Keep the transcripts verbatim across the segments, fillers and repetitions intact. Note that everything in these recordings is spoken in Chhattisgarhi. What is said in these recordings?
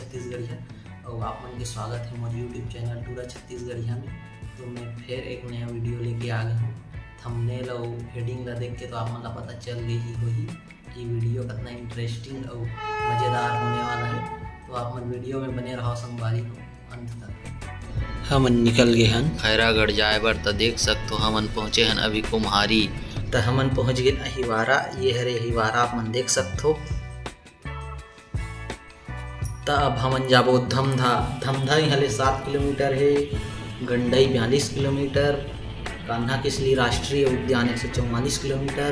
छत्तीसगढ़िया, अउ आप मन के स्वागत हे मोर YouTube चैनल टूरा छत्तीसगढ़िया में। तो मैं फिर एक नया वीडियो लेके आ गया हूँ। थंबनेल अउ हेडिंग ला देख के तो आप मन ला पता चल गई ही होही कि वीडियो कितना इंटरेस्टिंग अउ मज़ेदार होने वाला है। तो आप मन वीडियो में बने रहो संगवारी हो अंत तक। हमन निकल गए हन खैरागढ़ जाए बर। त देख सकथो, हमन पहुँचे हन अभी कुम्हारी। त हमन पहुँच गए अहिवारा। ये हरे अहिवारा, आप मन देख सकथो। त अब हमन जाबो धमधा। धमधा यहाँ ले सात किलोमीटर हे, गंडई बयालीस किलोमीटर, कान्हा किसली राष्ट्रीय उद्यान एक सौ चौवालीस किलोमीटर,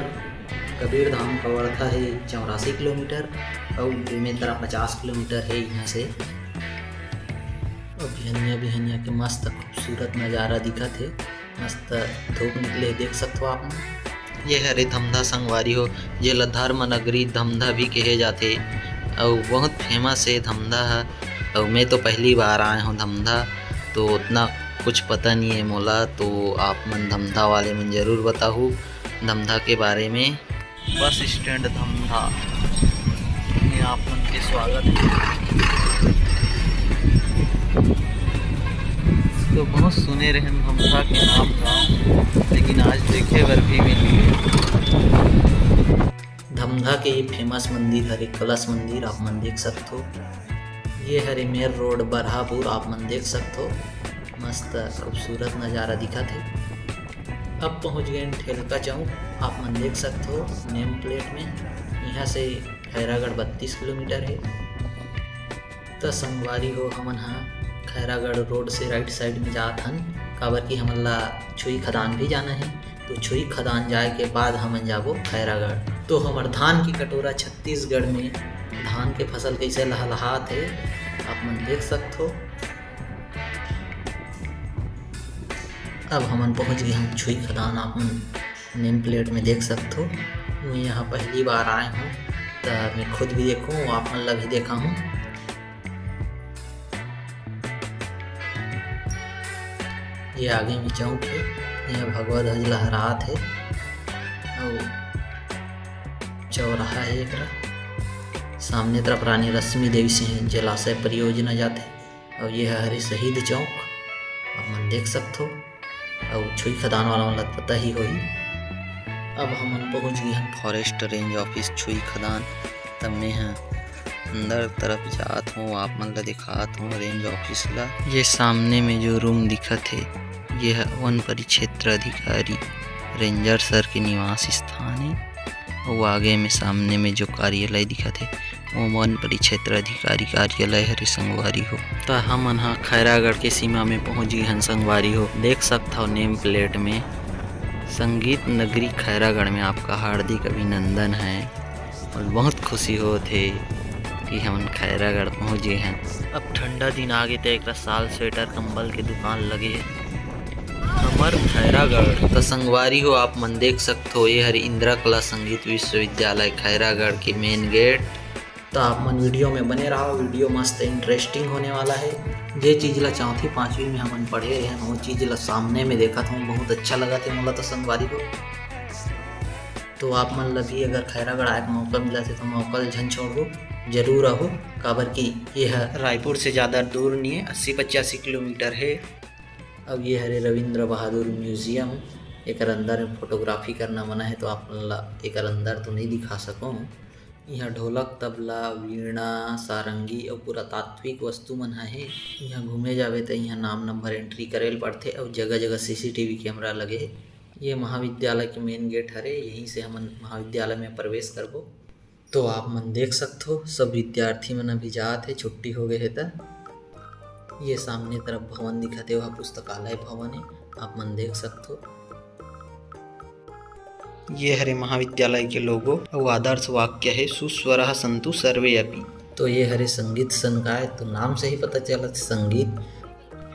कबीर धाम कवर्धा हे चौरासी किलोमीटर, अउ बेमेतरा पचास किलोमीटर हे यहाँ से। अब बिहनिया बिहनिया के मस्त खूबसूरत नज़ारा दिखत हे। मस्त धूप निकले हे, देख सकथो आप मन। ये हरे धमधा संगवारी हो, जेला धर्म नगरी धमधा भी कहे जाथे, अउ बहुत फेमस हे धमधा ह। अउ मैं तो पहली बार आए हूँ धमधा, तो उतना कुछ पता नहीं है मोला, तो आप मन धमधा वाले मन जरूर बताहू धमधा के बारे में। बस स्टैंड धमधा में आप मन के स्वागत है। तो बहुत सुने रहन धमधा के नाम गाँव, लेकिन आज देखे बर भी मिल गए। धमधा के ये फेमस मंदिर हरे कलश मंदिर, आप मन देख सकथो। ये हरे मेर रोड बरहापुर, आप मन देख सकथो, मस्त खूबसूरत नज़ारा दिखत हे। अब पहुँच गए ठेलका चौक, आप मन देख सकथो नेम प्लेट में। यहाँ से खैरागढ़ बत्तीस किलोमीटर हे। त संगवारी हो, हमन ह खैरागढ़ रोड से राइट साइड में जात हन, काबर कि हमन ला छुई खदान भी जाना हे। तो छुई खदान जाए के बाद हमन जाबो खैरागढ़। तो हमर धान के कटोरा छत्तीसगढ़ में धान के फसल कैसे लहलहात हे, आप मन देख सकथो। अब हमन पहुँच गए हन छुई खदान, आप मन नेम प्लेट में देख सकथो। मैं यहाँ पहली बार आए हूँ, त मैं खुद भी देखूँ, आप मन ला भी देखाहूँ। ये आगे में चौक हे, यहाँ भगवा ध्वज लहरात हे, अउ चौराहा हे एकरा। सामने तरफ रानी रश्मि देवी सिंह जलाशय परियोजना जाथे, अउ ये हरे शहीद चौक, आप मन देख सकथो। अउ छुई खदान वाला मन ला पता ही होही। अब हमन पहुँच गए हन फॉरेस्ट रेंज ऑफिस छुई खदान। त मैं ह अंदर तरफ जात हूँ, आप मन ला दिखात हूँ रेंज ऑफिस ला। ये सामने में जो रूम दिखत हे, ये ह वन परिक्षेत्र अधिकारी रेंजर सर के निवास स्थान हे। अउ आगे में सामने में जो कार्यालय दिखत हे, वो वन परिक्षेत्र अधिकारी कार्यालय हरे संगवारी हो। त हमन ह खैरागढ़ के सीमा में पहुँच गए हन संगवारी हो। देख सकथव नेम प्लेट में, संगीत नगरी खैरागढ़ में आपका हार्दिक अभिनंदन है। और बहुत खुशी होत हे कि हमन खैरागढ़ पहुँच गए हन। अब ठंडा दिन आगे त एकरा साल स्वेटर कंबल के दुकान लगे हे। हमर खैरागढ़। त संगवारी हो, आप मन देख सकथो, ये हरे इंदिरा कला संगीत विश्वविद्यालय खैरागढ़ के मेन गेट। त आप मन वीडियो में बने रहो, वीडियो मस्त इंटरेस्टिंग होने वाला है। जे चीज ला चौथी पाँचवीं में हमन पढ़े रहे, वो चीज ला सामने में देखत हूँ, बहुत अच्छा लगत हे मोला तो संगवारी हो। तो आप मन ला भी अगर खैरागढ़ आए के मौका मिलत हे तो मौका ल झन छोड़हू, जरूर आहू, काबर कि ये ह रायपुर से ज़्यादा दूर नहीं है, अस्सी पचासी किलोमीटर है। अब ये हरे रविंद्र बहादुर म्यूजियम, एकर अंदर में फोटोग्राफी करना मना है, तो आप मन ला एकर अंदर तो नहीं दिखा सकूँ। यहाँ ढोलक, तबला, वीणा, सारंगी और पुरातात्विक वस्तु मन ह हे। यहाँ घूमे जावे त यहाँ नाम नंबर एंट्री करे ल पड़थे और जगह जगह सीसीटीवी कैमरा लगे हे। ये महाविद्यालय के मेन गेट हरे, यहीं से हमन महाविद्यालय में प्रवेश करबो। तो आप मन देख सकथो, सब विद्यार्थी मन अभी जात हे, छुट्टी हो गए हे त। ये सामने तरफ भवन दिखत हे, वह पुस्तकालय भवन हे, आप मन देख सकथो। ये हरे महाविद्यालय के लोगो अउ आदर्श वाक्य हे, "सुस्वरः सन्तु सर्वे अपि।" तो ये हरे संगीत संकाय, तो नाम से ही पता चलत संगीत।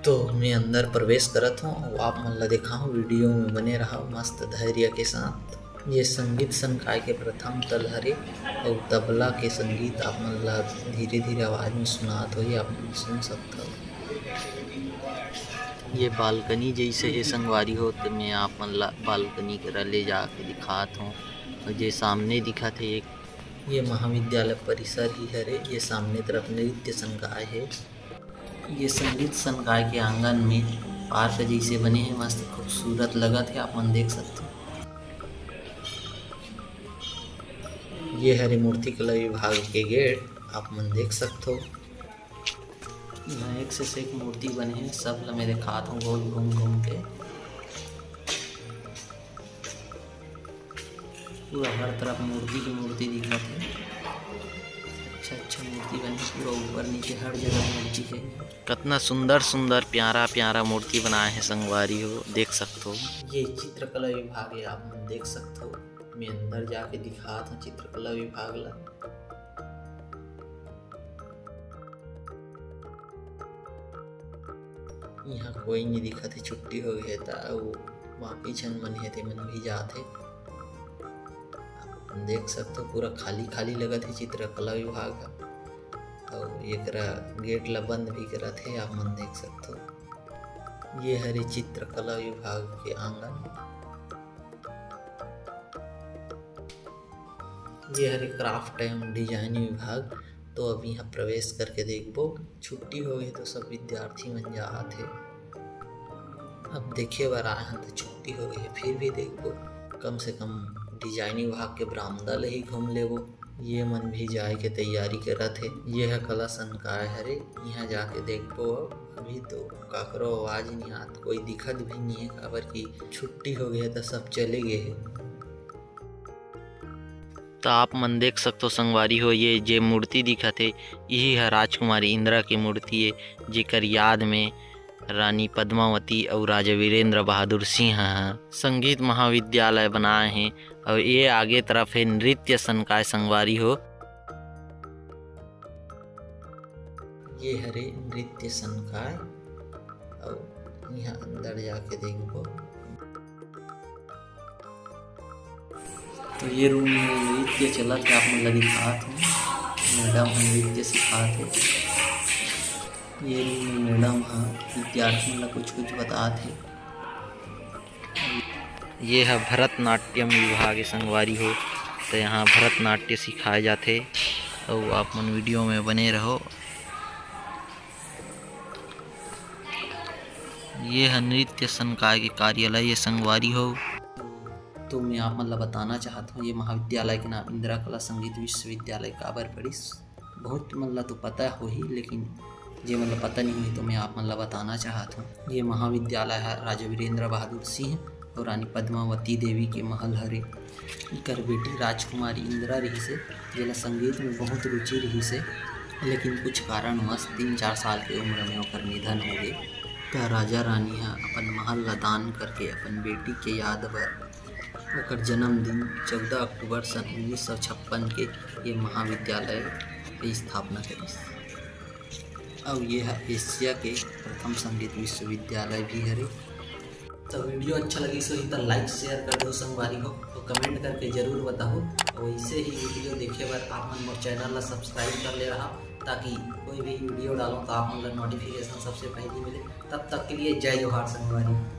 तो मैं अंदर प्रवेश करत हूँ, अउ आप मन ला देखाहूँ, वीडियो में बने रहा मस्त धैर्य के साथ। ये संगीत संकाय के प्रथम तल हरे, अउ तबला के संगीत आप मन ला धीरे-धीरे आवाज में सुनात होही, आप मन सुन सकथव। ये बालकनी जैसे हे संगवारी हो, त मैं आप मन ला बालकनी करा ले जाके दिखात हूँ। अउ जे सामने दिखत हे एक ये महाविद्यालय परिसर ही हरे। ये सामने तरफ नृत्य संकाय हे। ये संगीत संकाय के आंगन में पार्क जैसे बने हे, मस्त खूबसूरत लगत हे, आप मन देख सकते हो। ये हरे मूर्ति कला विभाग के गेट, आप मन देख सकते हो। यहाँ एक से एक मूर्ति बने हे, सब ल मैं दिखात हूँ गोल घूम घूम के। पूरा हर तरफ मूर्ति की मूर्ति दिखत हे। अच्छा अच्छा मूर्ति बने, पूरा ऊपर नीचे हर जगह मूर्ति हे। कतना सुंदर सुंदर प्यारा प्यारा मूर्ति बनाए हे संगवारी हो, देख सकथो। ये चित्रकला विभाग हे, आप मन देख सकथो। मैं अंदर जाके दिखात हूँ चित्रकला विभाग ला। यहाँ कोई नहीं दिखत हे, छुट्टी हो गए हे, त अउ बाकी झन मन हे, ते मन भी जात हे। देख सकथो, पूरा खाली खाली लगत हे चित्रकला विभाग ह। अउ एकरा गेट ला बंद भी करत हे, आप मन देख सकथो। ये हरे चित्रकला विभाग के आंगन। ये हरे क्राफ्ट एवं डिजाइनिंग विभाग। तो अब यहाँ प्रवेश करके देखबो, छुट्टी हो गए तो सब विद्यार्थी मन जात हे। अब देखे बर आए हन तो छुट्टी हो गए हे, फिर भी देखबो, कम से कम डिजाइनिंग विभाग के बरामदा ले ही घूम लेबो। ये मन भी जाए के तैयारी करत हे। ये ह कला संकाय हरे, यहाँ जाके देखबो। अब अभी तो काकरो आवाज नहीं आत, कोई दिखत भी नहीं है, काबर कि छुट्टी हो गए हे त सब चले गए हे। त आप मन देख सकथो संगवारी हो, ये जे मूर्ति दिखत हे, इही ह राजकुमारी इंदिरा के मूर्ति ए, जेकर याद में रानी पद्मावती अउ राजा वीरेंद्र बहादुर सिंह ह संगीत महाविद्यालय बनाए हे। अउ ये आगे तरफ हे नृत्य संकाय संगवारी हो। ये हरे नृत्य संकाय, अउ यहाँ अंदर जाके देखबो। तो ये रूम में नृत्य चलत हे, आप मन ला दिखात हूँ। मैडम ह नृत्य सिखात हे। ये रूम में मैडम ह विद्यार्थी मन ला कुछ कुछ बतात हे। ये ह भरतनाट्यम विभाग ए संगवारी हो, तो यहाँ भरतनाट्य सिखाए जाथे। अउ आप मन वीडियो में बने रहो। ये ह नृत्य संकाय के कार्यालय ए संगवारी हो। तो मैं आप मन ला बताना चाहत हूँ, ये महाविद्यालय के नाम इंदिरा कला संगीत विश्वविद्यालय काबर पड़िस। बहुत मन ला तो पता होही, लेकिन जे मन ला पता नहीं होही, तो मैं आप मन ला बताना चाहत हूँ, ये महाविद्यालय ह राजा वीरेंद्र बहादुर सिंह अउ रानी पद्मावती देवी के महल हरे। इकर बेटी राजकुमारी इंदिरा रहिसे, जेला संगीत में बहुत रुचि रहिसे, लेकिन कुछ कारणवश तीन चार साल के उम्र में ओकर निधन हो गे। त राजा रानी ह अपन महल ला दान करके अपन बेटी के याद बर ओकर जन्मदिन चौदह अक्टूबर सन उन्नीस सौ छप्पन के ये महाविद्यालय के स्थापना करिस। अउ ये ह एशिया के प्रथम संगीत विश्वविद्यालय भी हरे। तो वीडियो अच्छा लगिस होही त like share कर दो संगवारी हो, तो comment करके जरूर बताओ। और ऐसे ही वीडियो देखे बर आप मन मोर चैनल ला सब्सक्राइब कर ले रहा, ताकि कोई भी वीडियो डालूँ तो आप मन ला नोटिफिकेशन सबसे पहले मिले। तब तक के लिए जय जोहार संगवारी।